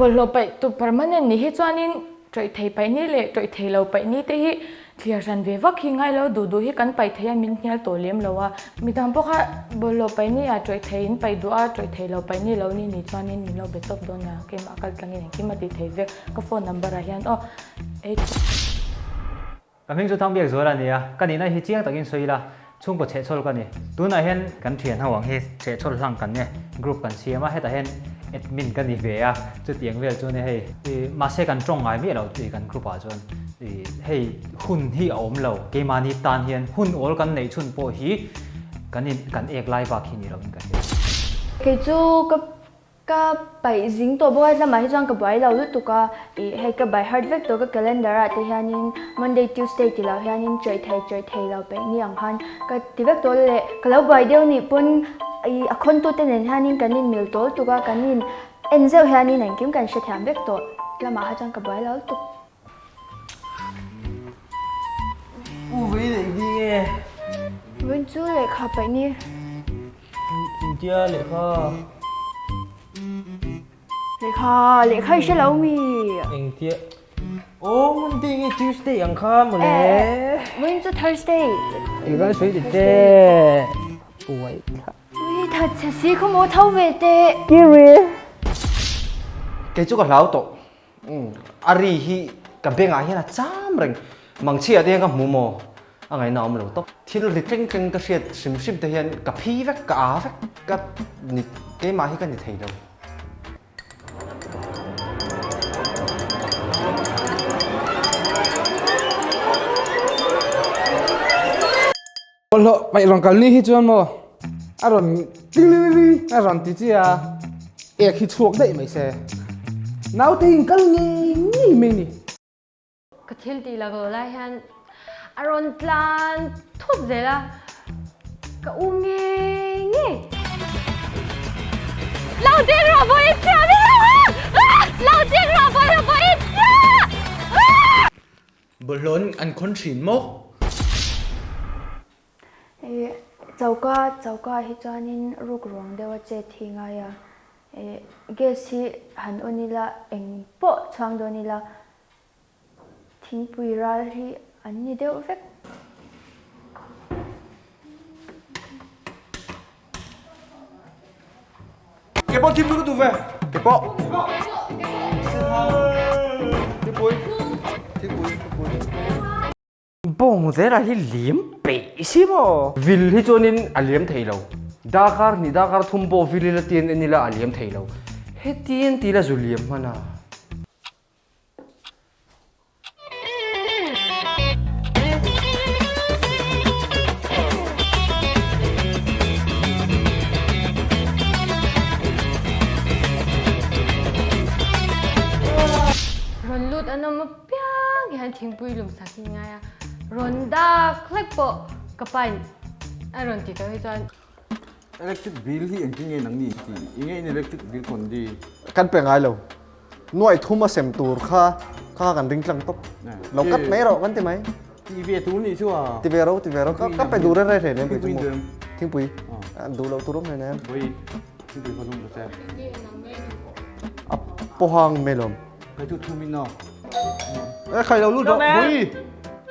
Bawlhhlawh paih tu permanent nih hi chuanin tawih thei paih ni leh tawih thei lo paih ni te hi thliar hran ve vak hi ngai lo, duh duh hi kan paih thei a min hnial tawh lem lo a. Midang pawh kha bawlhhlawh paih ni ah tawih thei in paih duh a, tawih thei lo paih ni lo ni nih chuanin min lo be tawp dawn nia, keimah kal tlangin engkim a tih thei vek, ka phone number ah hian aw eight. Ka hming chu Thangbiak Zual a ni a, ka nihna hi chiang takin sawi ila, chhungkaw chhehchhawl ka ni. Tunah hian kan thian ho ang hi chhehchhawl hlang kan nge, group kan siam a, hetah hian admin ka ni ve a, chutiang vel chu a ni hei. Mahse kan tawng ngai miah lo tih kan group ah chuan hei hun hi a awm lo, keimahni tan hian hun awl kan neih chhun pawh hi kan in kan ek lai bak hi ni loin ka hria. Kei chu ka Ka paih zing tawh bawk a, lamah hi chuan ka buai lo lutuk a, ih hei ka by heart vek tawh ka calendar ah te hianin Monday Tuesday ti lo hianin chawi thei chawi thei lo peih ni ang khan ka ti vek tawh leh ka lo buai deuh nih pawn ih a khawn tu te nen hianin kan in mil tawl tuk a, kan in en zeuh hianin engkim kan hrethiam vek tawh lamah kha chuan ka buai lo lutuk. U vei leh ni nge? Vawiin chu lehkha paih ni. Intia lehkha. Lehkha, lehkha i hre lo mi? Engtia? Aw Monday nge Tuesday ang kha mawle. Vawiin chu Thursday. Eng sawi ta che. Uai thla. Ui that chhe si khaw maw tho ve teh. Kiri. Kei chu ka hlau tawh. A ri hi ka bengah hian a cham reng. Mangchhiah te hian ka hmu maw? A ngaihna a awm lo tawp. Thil ri tleng tleng ka hriat hrim hrim te hian ka phi vek, ka aa vek, ka ni keimah hi ka ni thei lo. Bawlhhlawh paih rawn kal ni hi chuan maw a rawn tling ling ling a rawn ti chi a, ek hi chhuak daih mai se. Naute in kal ngei ngei mai ni. Ka thil tih lak lo lai hian a rawn tlan thut zel a, ka u ngei ngei. Lo ding rawh vawi chiah mi lo Lo ding rawh vawi vawi chiah. Bawlhhlawh an khawn thin maw? Ih, choka, choka hi chuanin ruk ruang deuh a chet hi ngai a. Ih, gas hi han on ila eng pawh chhuang dawn ila thingpui ral hi an ni deuh vek. Ke pawh thim ka duh ve. Ke pawh. Thingpui. Thingpui. Thingpui. Bawng zela hi liam peih si maw? Vil hi chuanin a liam thei lo. Darkar hnih darkar thum pawh vil ila tian en ila a liam thei lo. Hetian ti ila zu liam hman a. Rawn lut an awm apiang hian thingpui lum sak hi ngai a, rawn dak hlek pawh ka pain a rawn ti tawh hi chuan. Electric bill hi engtin nge nang ni ti? Enge in electric bill kondi? Kan pe ngai lo. Nuai thum a sem tur kha kha kan ring tlang tawp. Lo cut mai rawh kan ti mai. Ti ve tur nih chu a. Ti ve ro ti ve ro ka ka pe dur rei rei nem chu mu. Thingpui. Duh lo tur awm hle nem. Boi thingpui kha lum ta che. A pawhang melawm. Kai chu thu min no. E khai lo lut rawh boi.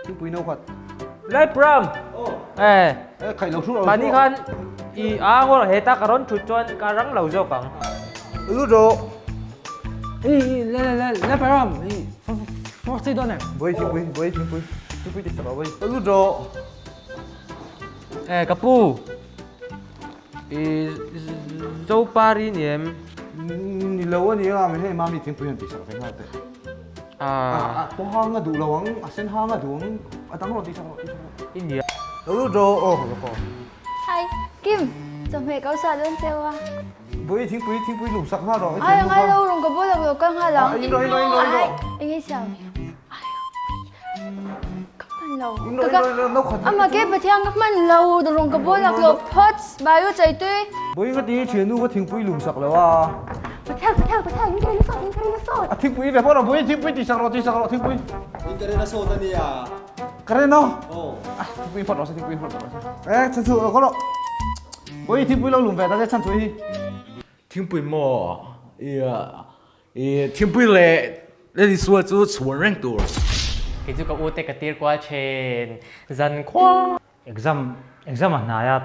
Thingpui no khat. Lai pram. Eh. E khai lo thu rawh. Mani khan i a ngor he ta ka rawn thut chuan ka rang lo zawk ang. Lut rawh. Ei le le le le pram. Ei fawk chi dawn em. Boi thingpui boi thingpui thingpui ti sak boi. Lut rawh. Eh ka pu. I Zopari ni em? Ni lo a nia, min hei mami thingpui han tihsak ve nghal teh. A paw hang a duh lo ang, a sen hang a duh ang, a dang rawn tihsak rawh, tihsak rawh. I nia. Lo lut rawh, aw ka kaw. Hi, Kim, chawhmeh ka usa dawn cheu a. Bawi thingpui, thingpui lum sak nghal rawh. Ai, ngai lo, rawn ka bawl lo, lo kal nghal ang. In rawh, in rawh, in rawh, in rawh. Eng nge siam? Ka hman lo. Ama ke Pathian ka hman lo rawng ka bawl lak lo phawt bai u chai tui. Bawi ka ti thiannu ka thingpui lum sak lo a. Pathian Pathian Pathian in ka rin sawt in ka rin sawt. A thingpui ve phawt a bawi thingpui ti sak rawh ti sak rawh thingpui. In ka rin a sawt a nia. Ka rin aw. Thingpui phawt rawh se thingpui phawt rawh se. Eh chan chu ka rawh. Bawi thingpui lo lum ve ta che chan chu hi. Thingpui maw? Ia. I thingpui leh Lalisua chu chhuan reng tur. Kei chu ka u te ka tir kual thin zan khua. Exam exam a hnai a,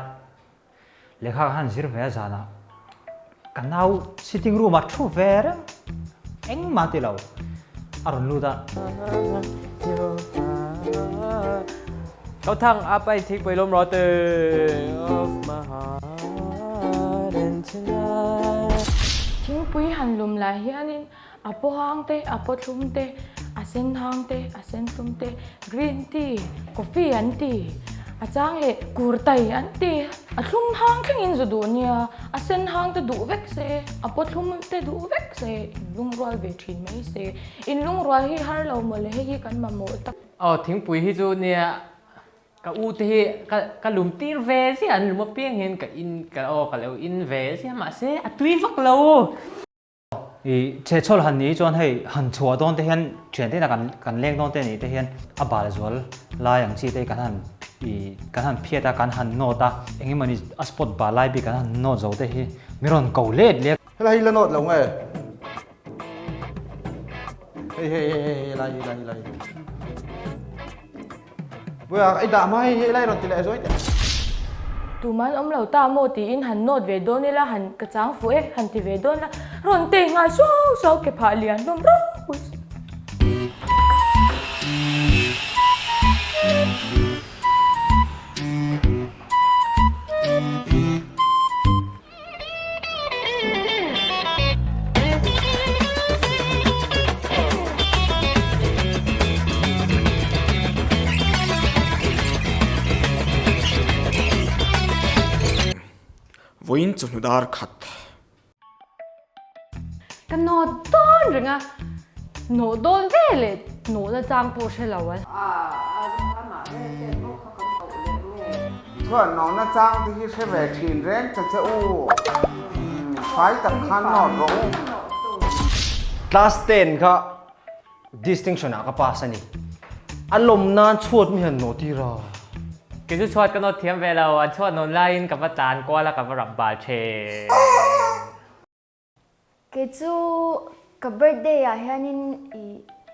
lehkha ka han zir ve a zanah ka nau sitting room ah thu ve reng engmah ti lo a rawn lut a. Kau thang a pai thingpui lawm rawh te of my heart and tonight. Thingpui han lum lai hianin A paw hang te, a paw thlum te, a sen hang te, a sen thlum te, green tea, coffee an ti, a chang leh kurtai an ti, a thlum hang thlengin zu duh nia, a sen hang te duh vek se, a paw thlum te duh vek se, inlungrual ve thin mai se, inlungrual hi har lo mawle hei hi kan mamawh tak. Aw thingpui hi chu nia ka u te hi ka ka lum tir ve ziah an lum apiang hian ka in ka aw ka lo in ve ziah mahse a tui vak lo. I chhehchhawl han ni chuan hei han chhuah dawn te hian thian te kan kan leng dawn te ni te hian a bal zual lai ang chi te kan han i kan han phiat a kan han nawt a eng emawni a spot bal lai bik kan han nawt zo te hi mi rawn ko let lek. Helai hi la nawt lo nge? Hei hei hei hei helai hi helai hi. Buia i dah hma hei helai rawn ti leh zawi teh. Tuman awm lo ta maw tiin han nawt ve dawn ila han ka chang fuh e han ti ve dawn la rawn tei nghal suau suau ke phah lian hlawm ropui si. Vawiin chawhnu dar khat. Ka nawt dawn reng a, nawh dawn ve leh nawhna chang pawh hre lo a. Chuan nawhna chang te hi hre ve thin reng ta che u, fai tak khan nawt rawh u. Class 10 kha distinction ah ka pass a ni. A lawm nan chhuat mi han nawh tir a. Kei chu chhuat ka nawt thiam ve lo, an chhuat nawn laiin ka va tlan kual a, ka va rap bal thin. Kei chu ka birthday ah hianin i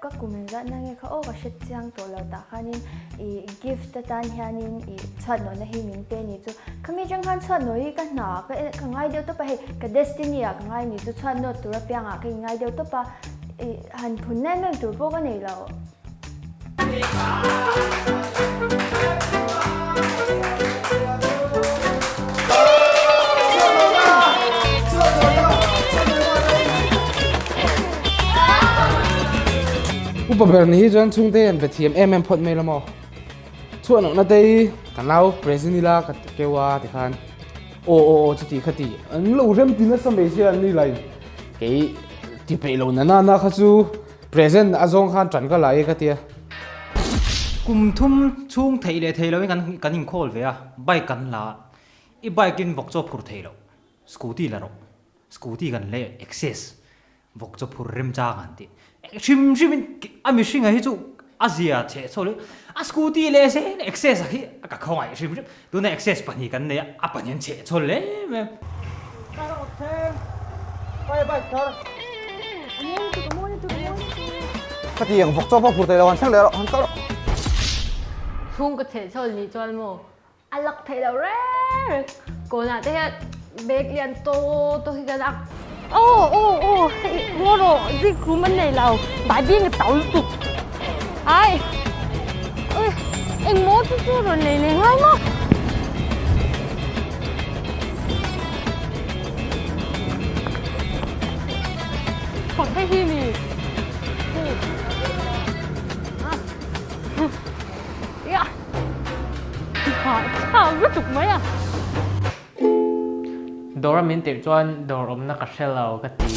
ka kum engzat na nge kha aw ka hre chiang tawh lo tah khanin i gift atan hianin i chhuat nawhna hi min pe ni chu khami atang khan chhuat nawh hi ka hna ka ka ngai deuh tawp a hei ka destiny ah ka ngai ni chu chhuat nawt tur apiang ah ka in ngai deuh tawp a i han phun em em tur pawh ka nei lo. Upa ber ni hi chuan chhungte an be thiam em em phawt mai lo maw? Chhuah lohna te hi ka nau present ila ka ti keu a tikhan aw aw aw chuti khati an lo rem ti nasa mai sia an ni lai kei ti peih lo na na na kha chu Present a zawng khan tan ka la e ka tia. Kum thum chhung theih leh thei loin kan kan inkhawl ve a, bike kan la a, i bike in vawk chaw phur thei loh, scooty la rawh, scooty kan leh access vawk chaw phur remchang an ti, hrim hrim in a mihring a hi chu a zia chhe chhaw leh a scooty leh zel access a khi ka khawngaih hrim hrim, tuna access pahnih kan nei a, a pahnih an chhe chhaw hle mai. Khatiang vawk chaw pawh phur thei lo han thleng leh rawh han kal rawh. Chhung ka chheh chhawl nih chuan maw a lak theih loh reng reng kawnah te hian bag lian tawh tawh hi kan ak aw aw aw hei ngaw rawh zik rum an nei lo baibing a to lutuk ai ui engmaw chu chu rawn lei leh ngai maw. Fak hei hi ni. Ya. Ha, chau lutuk mai a. Dawr a min tirh chuan dawr awmna ka hre lo ka ti.